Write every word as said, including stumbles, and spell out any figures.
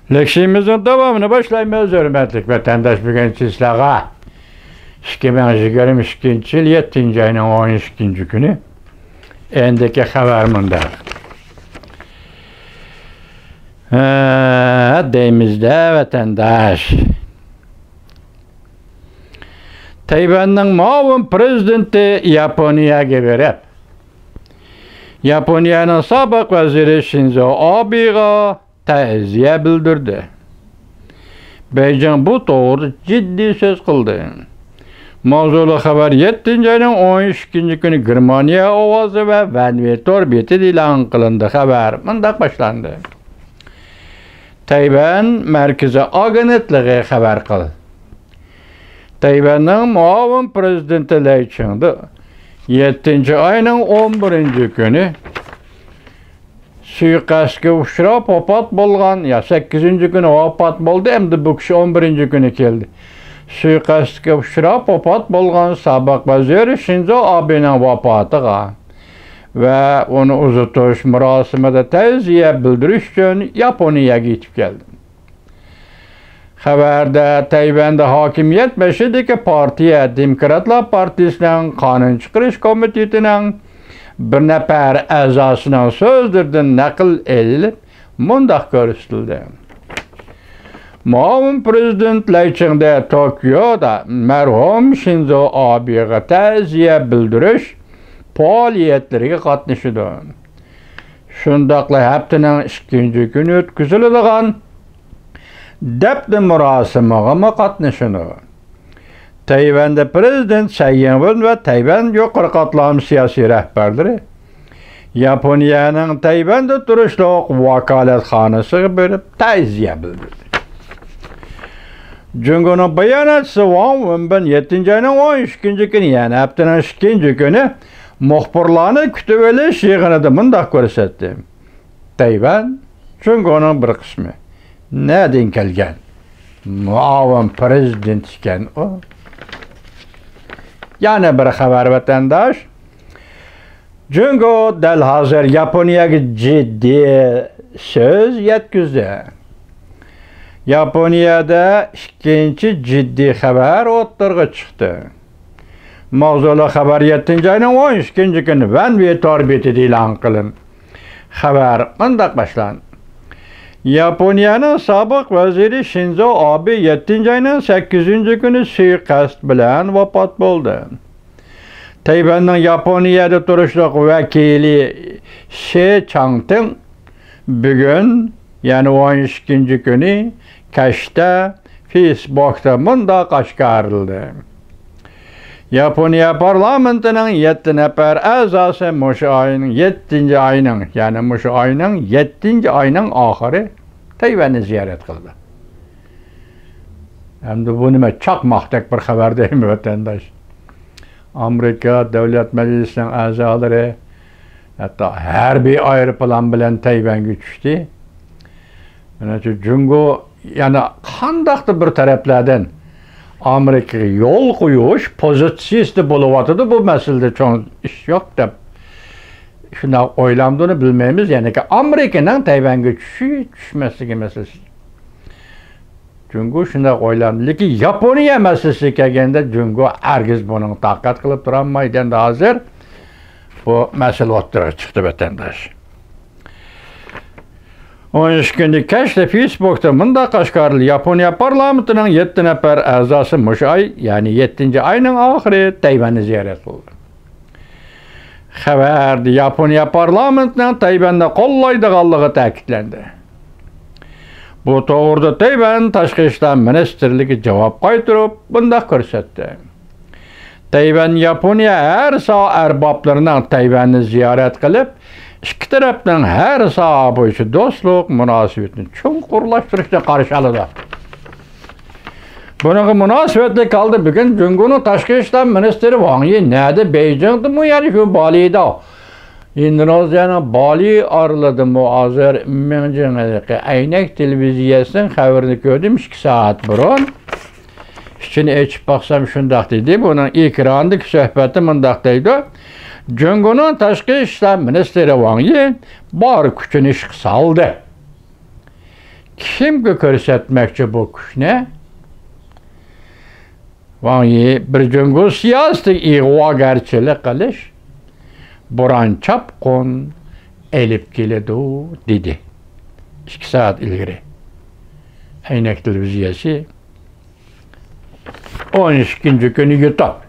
لېكسىيىمىزنىڭ داۋامىنى باشلايمىز، ھۆرمەتلىك ۋەتەنداش. بۈگۈن سىلەرگە ئىككى مىڭ يىگىرمە ئىككىنچى يىل يەتتىنچى ئاينىڭ ئون ئىككىنچى كۈنى ئەندىكى خەۋەر مۇنداق. ھە، دەيمىز-دە، ۋەتەنداش. تەيۋەننىڭ مۇئاۋىن پىرېزىدېنتى ياپونىيەگە بېرىپ، ياپونىيەنىڭ سابىق ۋەزىرى شىنزو ئابېغا تەزىيە بىلدۈردى. بېيجىڭ بۇ توغرىدا جىددىي سۆز قىلدى. ماۋزۇلۇق خەۋەر يەتتىنچى ئاينىڭ ئون ئىككىنچى كۈنى گېرمانىيە ئاۋازى ۋە ۋەنۋې تور بېتىدە ئېلان قىلىندى. خەۋەر مۇنداق باشلاندى. تەيۋەن مەركىزىي ئاگېنتلىقى خەۋەر قىل. تەيۋەننىڭ مۇئاۋىن پىرېزىدېنتى لەي چىڭدې يەتتىنچى ئاينىڭ ئون بىرىنچى كۈنى سۇيىقەستكە ئۇچراپ ۋاپات بولغان، يا سەككىزىنچى كۈنى ۋاپات بولدى، ئەمدى بۇ كىشى ئون بىرىنچى كۈنى كەلدى. سۇيىقەستكە ئۇچراپ ۋاپات بولغان سابىق ۋەزىر شىنزو ئابېنىڭ ۋاپاتىغا ۋە ئۇنى ئۇزىتىش مۇراسىمىدا تەزىيە بىلدۈرۈش ئۈچۈن ياپونىيەگە يېتىپ كەلدى. خەۋەردە تەيۋەندە ھاكىمىيەت بېشىدىكى پارتىيە، دېموكراتلار پارتىيىسىنىڭ قانۇن چىقىرىش كومىتېتىنىڭ بىر نەپەر ئەزاسىنىڭ سۆزلىرىدىن نەقىل ئېلىنىپ مۇنداق كۆرسىتىلدى. مۇئاۋىن پىرېزىدېنت لەي چىڭدې توكيودا مەرھۇم شىنزو ئابېغا تەزىيە بىلدۈرۈش پائالىيەتلىرىگە قاتنىشىدۇ. شۇنداقلا ھەپتىنىڭ ئىككىنچى كۈنى ئۆتكۈزۈلىدىغان دەپنە مۇراسىمىغىمۇ قاتنىشىدۇ. تەيۋەندە پىرېزىدېنت سەي ئىڭۋېن ۋە تەيۋەن يۇقىرى قاتلام سىياسىي رەھبەرلىرى ياپونىيەنىڭ تەيۋەندە تۇرۇشلۇق ۋاكالەتخانىسىغا بېرىپ تەزىيە بىلدۈردى. جۇڭگونىڭ باياناتچىسى ۋاڭ ۋېنبىن يەتتىنچى ئاينىڭ ئون ئىككىنچى كۈنى، يەنى ھەپتىنىڭ ئىككىنچى كۈنى مۇخبىرلارنى كۈتۈۋېلىش يىغىنىدا مۇنداق كۆرسەتتى. تەيۋەن جۇڭگونىڭ بىر قىسمى. نەدىن كەلگەن؟ مۇئاۋىن پىرېزىدېنت ئىكەن ئۇ. يەنە بىر خەۋەر، ۋەتەنداش. جۇڭگو دەل ھازىر ياپونىيەگە جىددىي سۆز يەتكۈزدى. ياپونىيەدە ئىككىنچى جىددىي خەۋەر ئوتتۇرىغا چىقتى. ماۋزۇلۇق خەۋەر يەتتىنچى ئاينىڭ ئون ئىككىنچى كۈنى ۋەنۋې تور بېتىدە ئېلان قىلىندى. خەۋەر مۇنداق باشلاندى. ياپونىيەنىڭ سابىق ۋەزىرى شىنزو ئابې يەتتىنچى ئاينىڭ سەككىزىنچى كۈنى سۇيىقەست بىلەن ۋاپات بولدى. تەيۋەننىڭ ياپونىيەدە تۇرۇشلۇق ۋەكىلى شې چاڭتىڭ بۈگۈن، يەنى ئون ئىككىنچى كۈنى كەچتە فېيسبوكتا مۇنداق ئاشكارىلىدى. ياپونىيە پارلامېنتىنىڭ يەتتە نەپەر ئەزاسى مۇشۇ ئاينىڭ يەتتىنچى ئاينىڭ، يەنى مۇشۇ ئاينىڭ يەتتىنچى ئاينىڭ ئاخىرى تەيۋەننى زىيارەت قىلدى. ئەمدى بۇ نېمە، چاقماقتەك بىر خەۋەر دەيمۇ، ۋەتەنداش؟ ئامېرىكا دۆلەت مەجلىسىنىڭ ئەزالىرى ھەتتا ھەربىي ئايروپىلان بىلەن تەيۋەنگە چۈشتى. مېنىڭچە، جۇڭگو يەنە قانداقتۇر بىر تەرەپلەردىن ئامېرىكىغا يول قويۇش پوزىتسىيىسىدە بولۇۋاتىدۇ، بۇ مەسىلىدە چوڭ ئىش يوق دەپ، شۇنداق ئويلامدۇنى بىلمەيمىز. يەنىكى ئامېرىكىنىڭ تەيۋەنگە چۈشۈشى، چۈشمەسلىكى مەسىلىسى. جۇڭگو شۇنداق ئويلاندى. لېكىن ياپونىيە مەسىلىسىگە كەلگەندە، جۇڭگو ھەرگىز بۇنىڭغا تاقەت قىلىپ تۇرالمايدۇ. ئەمدى ھازىر بۇ مەسىلە ئوتتۇرىغا چىقتى، ۋەتەنداش. ئون ئىككىنچى كۈنى كەچتە فېيسبوكتا مۇنداق ئاشكارىلىدى: ياپونىيە پارلامېنتىنىڭ يەتتە نەپەر ئەزاسى مۇشۇ ئاي، يەنى يەتتىنچى ئاينىڭ ئاخىرى تەيۋەننى زىيارەت قىلدى. خەۋەردە ياپونىيە پارلامېنتىنىڭ تەيۋەننى قوللايدىغانلىقى تەكىتلەندى. بۇ توغرىدا تەيۋەن تاشقى ئىشلار مىنىستىرلىكى جاۋاب قايتۇرۇپ، مۇنداق كۆرسەتتى. تەيۋەن ياپونىيە ھەر ساھە ئەربابلىرىنىڭ تەيۋەننى زىيارەت قىلىپ، ئىككى تەرەپنىڭ ھەر ساھە بويىچە دوستلۇق مۇناسىۋىتىنى چوڭقۇرلاشتۇرۇشنى قارشى ئالىدۇ. بۇنىڭغا مۇناسىۋەتلىك ھالدا بۈگۈن جۇڭگونىڭ تاشقى ئىشلار مىنىستىرى ۋاڭ يى نەدە؟ بېيجىڭدىمۇ، يەنى شۇ بالىدا؟ ئىندونېزىيەنىڭ بالى ئارىلىدىمۇ ھازىر مىڭجىڭ ھېلىقى ئەينەك تېلېۋىزىيەسىنىڭ خەۋىرىنى كۆردۈم ئىككى سائەت بۇرۇن. ئىچىنى ئېچىپ باقسام شۇنداق دېدى. بۇنىڭ ئېكراندىكى سۆھبەتتە مۇنداق دەيدۇ: جۇڭگونىڭ تاشقى ئىشلار مىنىستىرى ۋاڭ يى بار كۈچىنى ئىشقا سالدى. كىمگە كۆرسەتمەكچى بۇ كۈچنى؟ ۋاڭ يى بىر جۇڭگو سىياسىتىگە ئىغۋاگەرچىلىك قىلىش، بوران-چاپقۇن ئېلىپ كېلىدۇ، دېدى. ئىككى سائەت ئىلگىرى ئەينەك تېلېۋىزىيەسى ئون ئىككىنچى كۈنى يۇتۇپ.